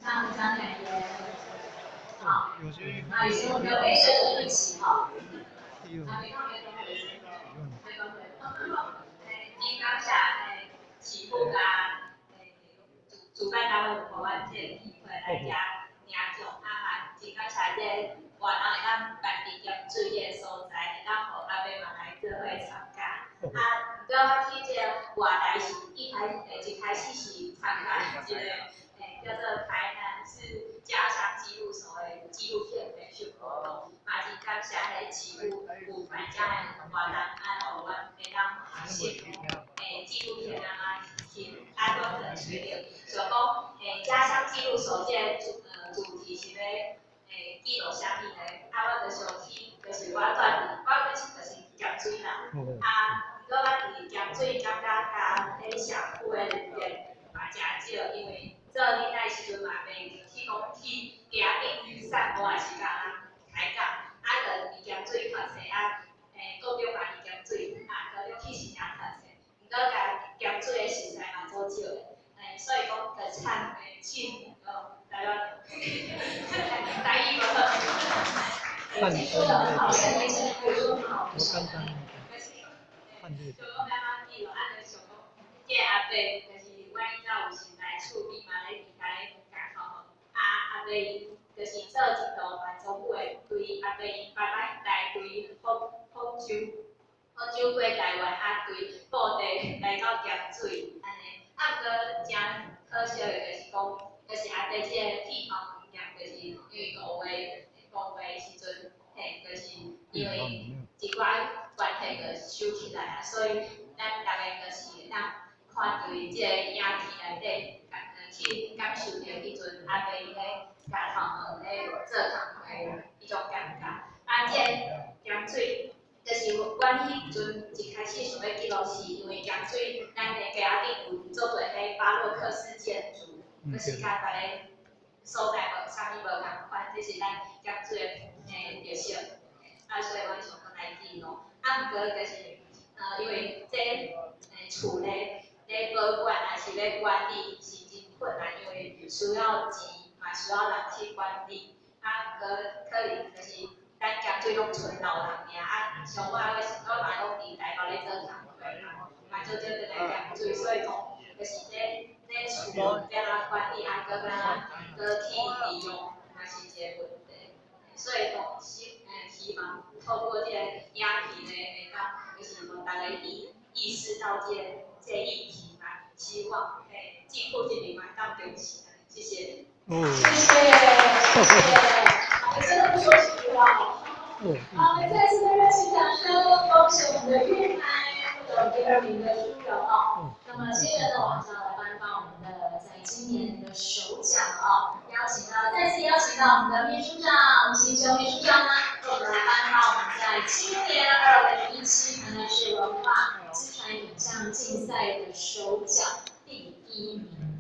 像張感言，好，那以及我們的陪審者一起哈。啊，沒看沒看沒關係。真感謝市府佮主辦單位予阮這个機會來遮領獎，啊嘛真感謝這個活動會當辦佇鹹水這个所在，會當予阿伯嘛來做伙參加。啊，毋過我去這個活動是一開始是參加一個叫做台南市家鄉紀錄所的紀錄片培訓活動，嘛真感謝彼市府有辦這个活動，啊，予阮會當學習紀錄片啊，去安怎的學習，想講家鄉紀錄所這個主題是欲記錄啥物呢？啊，我就想起，就是我住佇，我本身就是鹹水人，啊，毋過我佇鹹水感覺佮彼社區的連結嘛誠少，因為做囡仔的時陣嘛袂去講去街頂散步，還是佮人開講，啊，就佇鹹水讀冊啊，高中嘛佇鹹水，啊，高中去新營讀冊，毋過共鹹水的熟似嘛足少的，所以講就請請台灣台語無好。說得很好，現在真的可以說很好。就講咱怎記錄，啊，就想講，這個阿伯就是阮以前有時來厝邊嘛咧佇家咧共頭毛，啊阿伯𪜶就是做這道嘛祖母的，對阿伯𪜶爸爸來對福州過台灣，啊對布袋來到鹹水按呢，啊毋過誠可惜的就是講，就是阿伯這個剃頭物件，就是因為五月時陣，嘿，就是因為一寡關係就收起來啊，所以咱逐个就是會當看著伊這個影片內底，去感受著彼陣阿伯伊咧鉸頭毛咧做工課的彼種感覺。啊，這個鹹水，就是阮彼陣一開始想欲記錄，是因為鹹水咱的街仔頂有做過彼巴洛克式建築，就是佮別个所在無啥物無仝款，這是咱鹹水的特色。啊，所以阮想講來記錄。啊，毋過就是因為這厝咧保管還是咧管理是真困難，因為需要錢，嘛需要人去管理。啊，毋過可能就是咱鹹水攏賰老人爾，啊，像我我嘛攏佇台北咧做工課嘛，嘛足少轉來鹹水，所以講就是這厝欲按怎管理，啊，閣按怎閣去利用，嘛是一個問題。所以講希望透過這個影片咧，會當就是予大家意識到這個議題嘛，希望政府這邊嘛會當重視。謝謝。謝謝謝謝，我真的不說實話。好，我們再次的熱情掌聲，恭喜我們的玉涵獲得第二名的殊榮哦。那麼接着呢，我們就要來頒發我們的在今年的首獎哦，邀請到再次邀請到我們的秘書長吳新修秘書長呢，為我們來頒發我們在今年2017台南市文化資產影像競賽的首獎第一名。